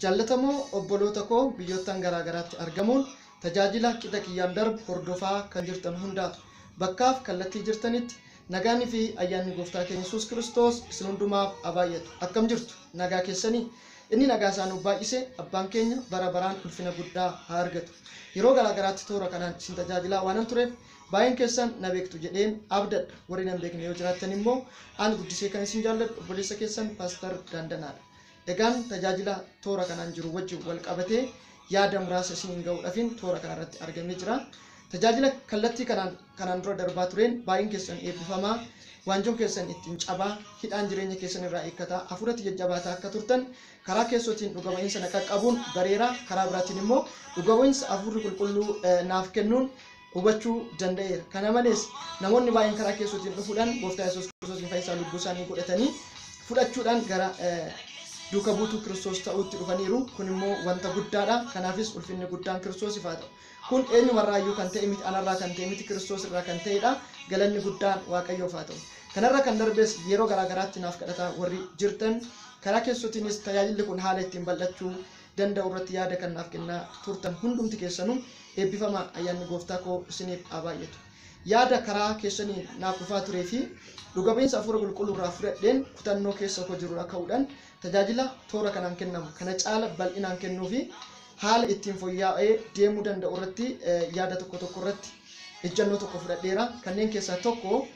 Jaallatamoo obboloota koo biyyoottan garaa garaatti argamuun tajaajila qixa kiyyaan darbu hordofaa kan jirtan hundaaf bakkaaf kallattii jirtanitti nagaanii fi ayyaanni gooftaa keenya Yesuus Kiristoos isin hundumaaf haa baay'atu. Akkam jirtu? Nagaa keessanii? Inni nagaa isaa nuuf baay'ise abbaan keenya bara baraan ulfina guddaa haa argatu. Yeroo garaa garaatti toora kanaan isin tajaajilaa waanan tureef baay'een keessan na beektu jedheen abdadha. Warri na hin beekne yoo jiraattan immoo ani guddisee kan isin jaalladhu obboleessa keessan Paaster Daandanaadha. Egaan tajaajila toora kanaan jiru wajjin wal qabatee yaada muraasa isiniin ga'uudhaafin toora kanarratti argamee jira. Tajaajila kallattii kanaan dura darbaa tureen baay'een keessan eebbifamaa, waanjoon keessan ittiin cabaa, hidhaan jireenya keessan irraa eeggataa, hafuuratti jajjabaataa akka turtan karaa keessootiin dhuga ba'iinsa na qaqqabuun bareera, karaa biraatiin immoo dhuga ba'iinsa hafuurri qulqulluu naaf kennuun hubachuu danda'eera. Kana malees namoonni baay'een karaa keessootiin dhufuudhaan gooftaa Yesuus Kiristoosiin fayyisaa lubbuu isaanii godhatanii fudhachuudhaan gara duuka buutuu Kiristoos ta'uutti dhufaniiru. Kun immoo wanta guddaadha. Kanaafis ulfinni guddaan Kiristoosiif haa ta'u. Kun eenyumarraayyuu kan ta'e miti, anarraa kan ta'e miti, Kiristoos irraa kan ta'edha. Galanni guddaan Waaqayyoof haa ta'u. Kanarra kan darbes yeroo garaa garaatti naaf kadhataa warri jirtan karaa keessootiinis tajaajilli kun haala ittiin bal'achuu danda'u irratti yaada kan naaf kennaa turtan hundumti keessanuu eebbifamaa, ayyaanni gooftaa koo isiniif haa baay'atu. Yaada karaa keessanii naaf dhufaa turee fi dhuga ba'iinsa hafuura qulqulluu irraa fudhadheen kutannoo keessa koo jirurraa ka'uudhaan tajaajila toora kanaan kennamu kana caala bal'inaan kennuu fi haala ittiin fooyya'ee deemuu danda'u irratti yaada tokko tokko irratti ejjennoo tokko fudhadheera. Kanneen keessaa tokko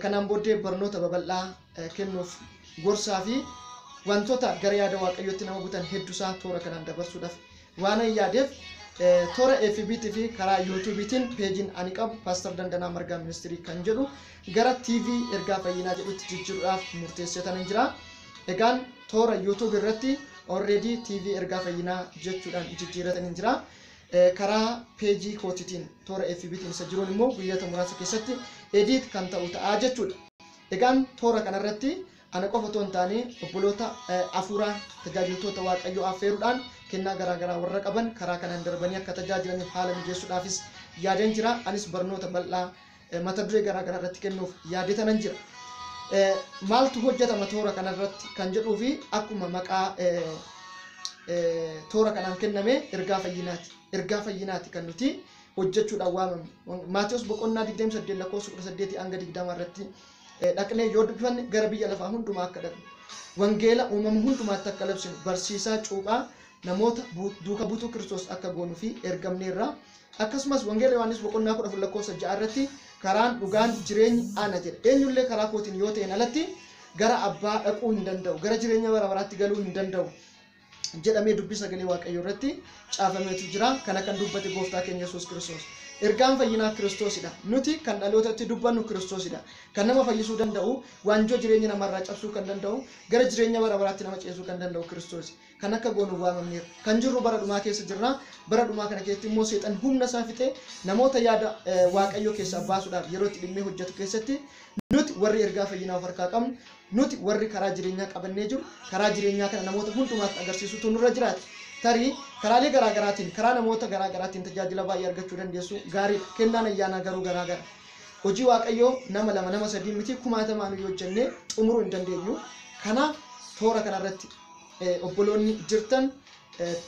kanaan booddee barnoota babal'aa kennuuf gorsaa fi wantoota gara yaada Waaqayyootti nama butan hedduusaa toora kanaan dabarsuudhaaf waan yaadeef toora FBT fi karaa YouTube'tiin peejiin ani qabu Paaster Dandanaa Margaa Ministirii kan jedhu gara TV Ergaa Fayyinaa jedhutti jijjiiruudhaaf murteessee tanan jira. Egaan toora YouTube irratti already TV Ergaa Fayyinaa jechuudhaan jijjiiratanii jira. Karaa peejii kootiitiin toora FBT'n isa jiruun immoo guyyoota muraasa keessatti edit kan ta'u ta'a jechuudha. Egaan toora kanarratti ana qofa otoo hin taane obboloota afuuraa tajaajiltoota Waaqayyoo affeeruudhaan kennaa garaa garaa warra qaban karaa kanaan darbanii akka tajaajilaniif haala mijeessuudhaafis yaadeen jira. Anis barnoota bal'aa mata duree garaa garaa irratti kennuuf yaadee tanan jira. Maaltu hojjetama toora kanarratti kan jedhuu fi akkuma maqaa toora kanaan kenname ergaa fayyinaati. Ergaa fayyinaati kan nuti hojjechuudhaan waamamne. Maatiyus boqonnaa 28 lakkoofsa 18 hanga 20 irratti dhaqnee yoo dubbifanne gara biyya lafaa hundumaa akka dhaqnu, wangeela uumama hundumaatti akka labsinu, barsiisaa cuuphaa namoota duuka buutuu Kiristoos akka goonuu fi ergamneerra. Akkasumas wangeela Yohaannis boqonnaa 14 lakkoofsa 6 irratti karaan dhugaan jireenyi ana jedha. Eenyullee karaa kootiin yoo ta'een alatti gara abbaa dhaquu hin danda'u, gara jireenya bara baraatti galuu hin danda'u jedhamee dubbii sagalee Waaqayyoo irratti caafameetu jira. Kana kan dubbate gooftaa keenya Yesuus Kiristoos. Ergaan fayyinaa Kiristoosidha. Nuti kan dhalootatti dubbannu Kiristoosidha. Kan nama fayyisuu danda'u, waanjoo jireenya namarraa cabsuu kan danda'u, gara jireenya bara baraatti nama ceesuu kan danda'u Kiristoosi. Kan akka goonu waamamneera. Kan jirru bara dhumaa keessa jirra. Bara dhumaa kana keessatti immoo seexan humna isaa fixee namoota yaada Waaqayyoo keessaa baasuudhaaf yeroo itti dhimmee hojjetu keessatti nuti warri ergaa fayyinaa of harkaa qabnu, nuti warri karaa jireenyaa qabannee jiru, karaa jireenyaa kana namoota hundumaatti agarsiisutu nurra jiraata. Tarii karaalee garaa garaatiin, karaa namoota garaa garaatiin tajaajila baay'ee argachuu dandeessu, gaariidha. Kennaan ayyaanaa garuu garaa gara. Hojii Waaqayyoo nama lama nama sadii miti kumaatamaan yoo hojjennee xumuruu hin dandeenyu. Kanaaf toora kanarratti obboloonni jirtan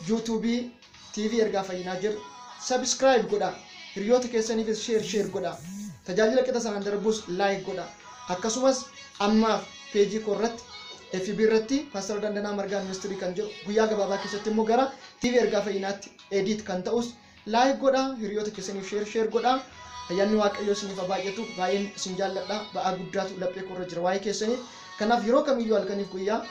YouTube TV Ergaa Fayyinaa jedhu subscribe godhaa. Hiriyoota keessaniifis share godhaa. Tajaajila qixa sanaan darbus like godhaa. Akkasumas ammaaf peejii koo irratti FB irratti Paaster Dandanaa Margaa Ministirii kan jedhu guyyaa gabaabaa keessatti immoo gara TV Ergaa Fayyinaatti edit kan ta'us like godhaa. Hiriyoota keessaniif share godhaa. Ayyaanni Waaqayyoo isiniif haa baay'atu. Baay'een isin jaalladha. Ba'aa guddaatu laphee koo irra jira waa'ee keessaniif. Kanaaf yeroo kamiyyuu halkaniif guyyaa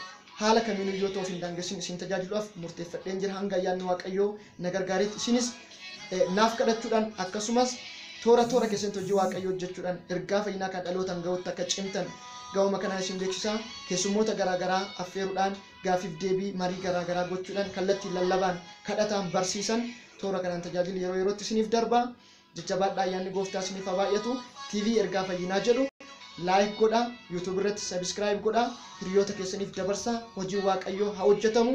haala kamiinuu yoo ta'uuf hin daangessin isin tajaajiluudhaaf murteeffadheen jira. Hanga ayyaanni Waaqayyoo na gargaaretti isinis naaf kadhachuudhaan akkasumas toora toora keessatti hojii Waaqayyoo hojjechuudhaan ergaa fayyinaa kan dhalootaan ga'utti akka cimtan ga'uma kanaan isin beeksisaa. Keessummoota garaa garaa affeeruudhaan gaafiif deebii marii garaa garaa gochuudhaan kallattiin lallabaan kadhataan barsiisan toora kanaan tajaajilli yeroo yerootti isiniif darba. Jajjabaadhaa, ayyaanni gooftaa isiniif haa baay'atu. TV Ergaa Fayyinaa jedhu like godhaa, YouTube irratti subscribe godhaa, hiriyoota keessaniif dabarsaa. Hojiin Waaqayyoo haa hojjetamu.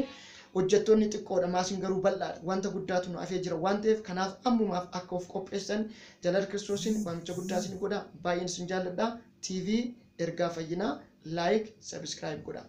Hojjettoonni xiqqoodha, maasiin garuu bal'aadha. Wanta guddaatu nu hafee jira waan ta'eef kanaaf ammumaaf akka of qopheessan jaalala Kiristoosiin waamicha guddaa isin godha. Baay'een isin jaalladha. TV Ergaa Fayyinaa like subscribe godhaa.